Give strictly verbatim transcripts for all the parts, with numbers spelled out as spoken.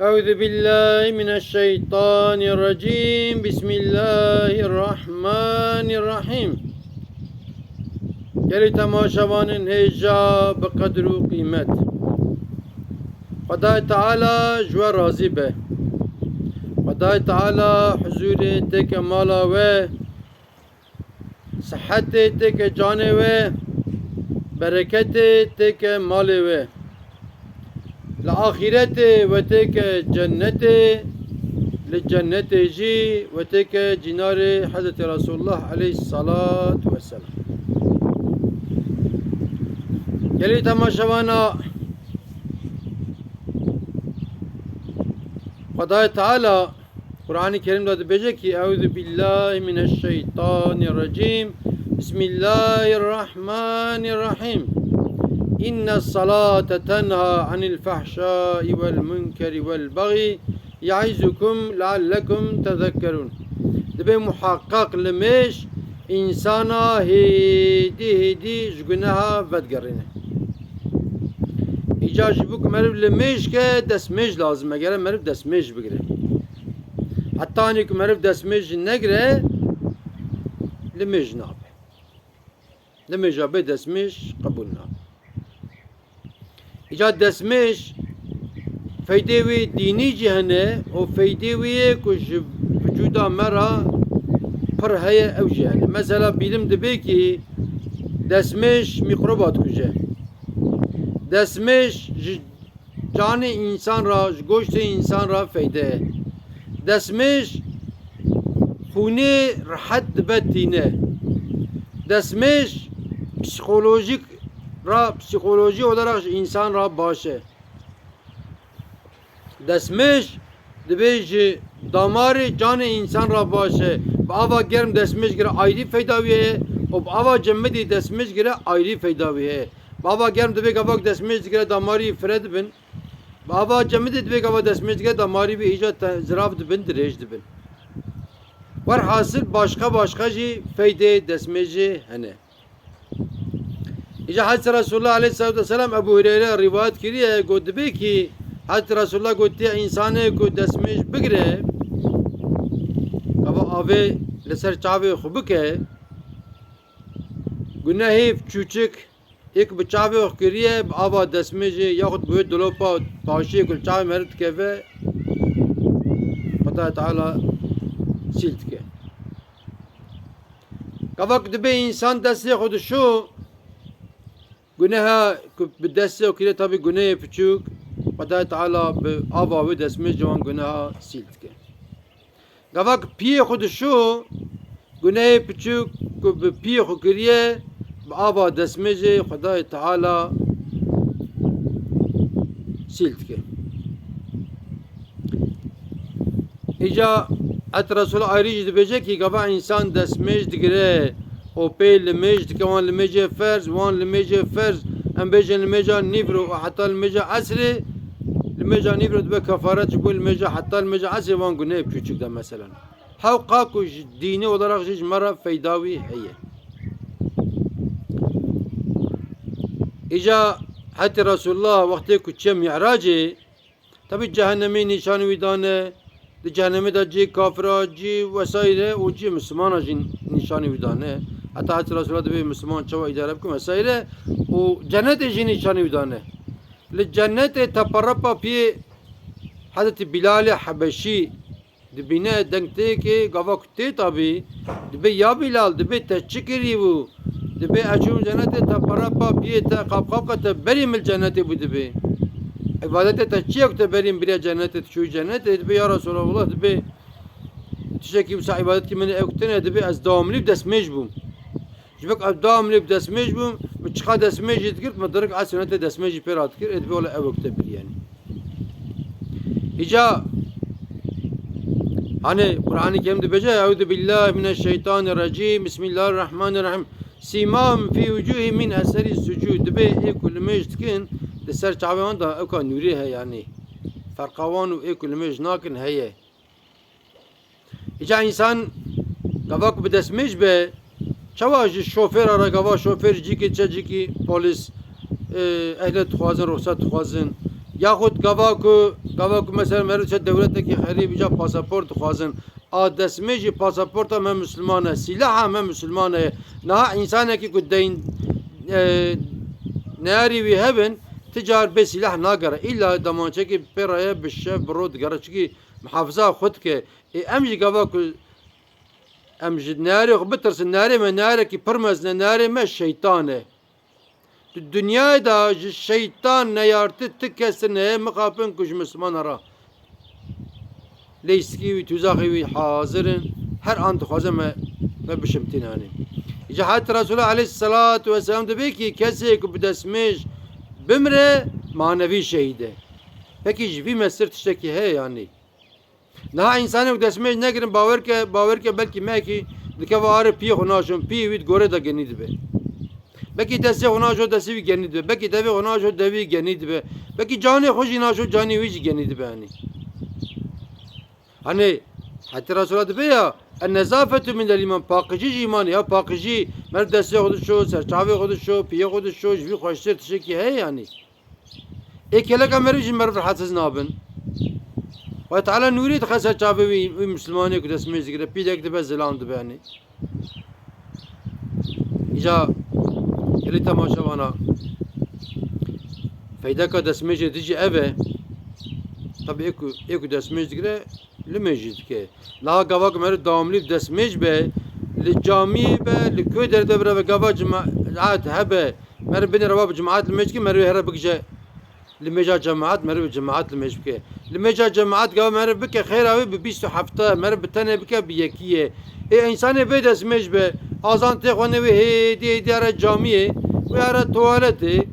أعوذ بالله من الشيطان الرجيم. بسم الله الرحمن الرحيم. Gelî temaşevanên hêja bi qedir û qîmet. Xwedayê Teala ji we razî be. Xwedayê Teala huzûrê têke mala we, sihetê têke canê we, bereketê têke malê we. Li axîretê we têke cennetê, li cennetê jî we têke cînarê Hezretî Resulullah aleyhissalatu vesselam. Gelî temaşevana, Xwedayê Teala Qur'anê Kerîm de dibêje ki, "Euzu billahi mineşşeytanirracim. Bismillahirrahmanirrahim. İnne salate tenha anil fahşai vel munkeri vel bagî. Yaizukum leallekum tezekkerun." Dibê muhaqqaq limêj însana hêdî hêdî ji guneha vedigerîne. Îca ji bo ku meriv limêj ke, destmêj lazim e. Gere meriv destmêj bigire. Heta anî ku meriv destmêj negire, limêj nabe. Limêja bê destmêj qebûl nabe. Îca destmêj feydê wê dînî jî hene û feydê wê yê ku ji vücuda me re pir heye, ew jî hene. Mesela bîlim dibe ki destmêj mîkroba dikuje. Destmêj ji canê însan re, ji goştê însan re feyde ye. Destmêj xûnê rehet dibe tîne. Destmêj psîkolojîk re, psîkolojî olarak ji însan re baş e. Destmêj dibê ji damarê canê însan re baş e. Bi ava germ destmêj gire ayrî feyda wî heye û bi ava cemidî destmêj gire ayrî feyda wî heye. Bi ava germ dibê gavak destmêj digire damarî fire dibin. Bi ava cemidê dibê gava destmêj digire damarî wî îca te-, zirav dibin, dirêj dibin. Werhasil başqa başqa jî feydê destmêjê hene. Îca Hezretî Resulullah aleyhissalatu vesselam Ebu Hureyre rivayet kiriye, got dibê ki Hezretî Resulullah gotiye, însanê ku destmêj bigire, gava avê li ser çavê xwe bike, gunehê çûçik yek bi çavê xwe kiriye, bi ava destmêjê yaxud bi wê dolopa paşiyê ku li çavê meriv dikeve, Xwedayê Teala sîl dike. Gava ku dibe însan destê xwe dişo, guneha ku bi destê xwe kiriye, tabî gunehê piçûk, Xwedayê Teala bi ava wê destmêjê wan guneha sîl dike. Gava ku piyê xwe dişo, gunehê piçûk ku bi piyê xwe kiriye, bi ava destmêjê Xwedayê Teala sîl dike. Îca et Resul ayrî jî dibêje ki gava însan destmêj digire û pê limêj dike, wan limêjê ferz, wan limêjê ferz, em bêjin limêja nîvro û heta limêja esrê, limêja nîvro dibe kefaret ji bo limêja heta limêja esrê wan gunehê piçûk de meselen. Hewqa ku ji dînî olarak jî ji me re feyda wî heye. Îca hetê Resulullah wextê ku çiye Mi'racê, tabî cehennemê nîşanî wî dane, di cehennemê de cihê kafira, cihê wesaîre û cihê Mislimana jî nîşanî wî dane. Heta hetê Resulullah dibê Misliman çawa îdare bikin wesaîre û cennetê jî nîşanî wî dane. Li cennetê teperepa piyê Hezretî Bilalê Hebeşî dibîne, deng têkê, gava ku tê tabî, dibê, "Ya Bilal, dibê te çi kirî bû? Dibê ez çûm cenetê, te perepa piyê te qapqapka te berî min cenetê bû dibê. Îbadetê te çi ye ku te berî min biriya cenetê, tu çûyî cenetê?" Dibê, "Ya Resulallah, dibê tiştekî wisa îbadetkî min ew tine dibê ez dawamlî bi destmêj bûm." Ji ber ku ev dawamlî bi destmêj bûm, min çiqa destmêjî digirt, min dirik esê te destmêjî pê re dikir, ê dibê wele ew wekte birî, yanî. Îca, hani Qur'anê Kerim dibêje, "Euzu billahi mineşşeytanirracim, bismillahirrahmanirrahim. Sîmahum fî wucuhî min eseri sucûd." Dibê ê ku limêj dikin, di ser çavê wan de ewka nûrê heye, yanî. Ferqa wan û ê ku limêj nakin heye. Îca însan gava ku bi destmêj be, çawa ji şofêra re gava şofêr cîkî çe cîkî polîs, e, ehlet dixwazin, ruxsat dixwazin, yaxud gava ku Gava ku mesela meriv çe dewletekî xerîb îca pasaport dixwazin. A destmêjî pasaporta me Misliman e, sîlaha me Misliman e. Niha însanekî ku deyn, e, neyarî wî hebin, ti car bê sîlah nagere. Îlla demançekî pê re ye, bi şev, bi roj digere. Çikî muhafiza xwe dike. Ê, em jî gava ku em ji neyarê xwe bitirsin, neyarê me neyarekî pir mezin e, neyarê me şeytan e. Di dinyayê de ji şeytan neyartî ti kes tune ye, mixabin ku ji Mislimana re leyskî wî, tuzaxê wî hazir in, her an dixwaze me, me bişimtîne anî. Îca heta Resulullah aleyhisselatu vesselam dibe ki kesê ku bi destmêj bimre, manevî şehîd e. Pekî ji vî mesir tiştekî heye yanî? Niha însanê ku destmêj negirin, bawer ke, bawer ke belkî mehekî dikeve arê piyê xwe naşon, piyê wî di gorê de genî dibe. Belkî destê xwe naşo, destê wî genî dibe. Belkî devê xwe naşo, devê wî genî dibe. Belkî canê xwe jî naşo, canê wî jî genî dibe. Hani, hani heta Resulullah dibe ya, en nezafetu min el iman, paqijî ji îmanê ya, paqijî, meriv destê xwe dişo, serçavê xwe dişo, piyê xwe dişo, ji vî xweştir tiştekî heye yanî? Ê keleka meriv jî meriv rehetsiz nabin. Xwedê Teala nûrê dixe ser çavê wî, wî Mislimanê ku destmêj digire, pîlek dibe, zilam dibe, yanî. Îca gelî temaşevana, feydeka destmêjê dijî ev e. Tabi ê ku, ê ku destmêj digire, limêj jî dike. Niha gava ku meriv dawamlî bi destmêj be, li camiyê be, li ku derê de bireve, gava cemaet hebe, meriv binêre wa bi cemaet limêj dike, meriv here bigije limêja cemaet, meriv bi cemaet limêj bike. Limêja cemaet gava meriv bike, xêra wê bi bîst û hefta ye, meriv bi tenê bike, bi yekî ye. Ê însanê bê destmêj be, azan tê xwendin, wê hêdî hêdî here camiyê, wê here tuwaletê,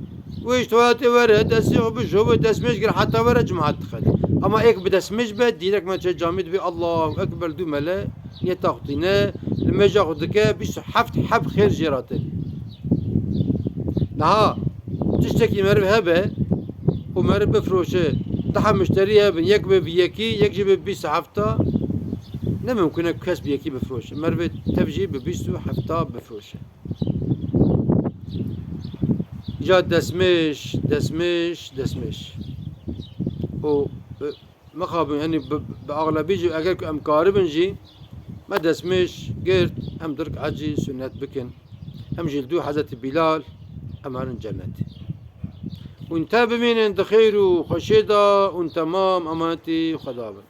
wê ji tuwaletê were, destê xwe bijo, wê destmêj gire heta were cemaet dixwene. Ama ê ku bi destmêj be, dîrek me çê camî dibê, Allahu Ekber, dû mele, niyeta xwe tîne, limêja xwe dike, bîst û heft heb xêr jê re tê. Niha tiştekî meriv hebe û meriv bifiroşe, daha muşterî hebin, yek be bi yekî, yek jî be bi bîst û hefta, ne mimkun e kes bi yekî bifiroşe. Merivê tev jî bi bîst û hefta bifiroşe. Îca destmêj, destmêj, destmêj. Û, e, mixabin, yanî bi, bi axlebî jî eger ku em karibin jî, me destmêj girt, em du rek'et jî sunnet bikin. Em jî li dû Hezretî Bîlal, em herin cennetê. Hûn te bimînin di xêr û xweşê de, hûn temam emanetî Xweda bin.